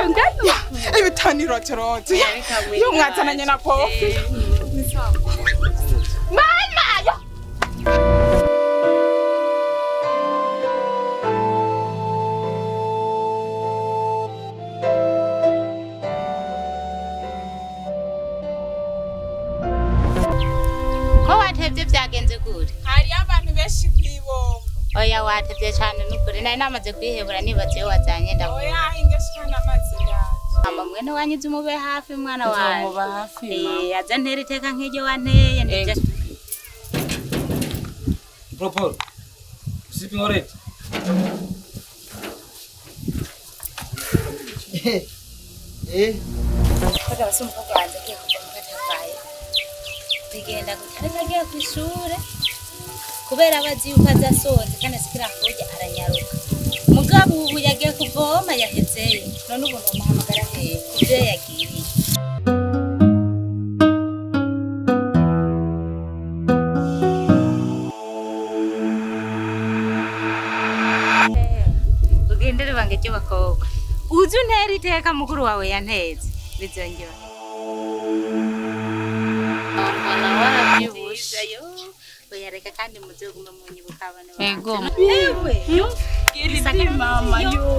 Ngengano. Ibitani rotorote. Yo mwazananye na kofi. Mama yo. Ko watevye vyagenze gute? Hari abantu benshi kwibomba. Oya, watevye cane nukuri, nari namaze kwihebura nibaza iyo wazanye ndabona. Oya, ingeshikana amazi ndaje. Mama mwene wanyu uze umube hafi mwana wanje. Nzomuba hafi, mama. Eh, aza ntera iteka nk'iryo wanteye ndivyo. Bro Paul, you sleeping already? Eh, Koga basi umukobwa wanje agiye kuva mu gatavaye. Bigenda gute? Ariko agiye kw'ishure kubera abazi yuko aza asonze kandi asikira kurya aranyaruka. Mugabo ubu yagiye kuvoma yahezeyo. None ubu nomuhamagara hehe? Kuvyo yagiye. Ugendere bange ry'abakobwa. Uzi untera iteka mukuru wawe yanteze. Bizongera. Mbona waravyibushe. Oya reka kandi muzogume munyibuka abana Ego. Ewe, yo. Mama yo.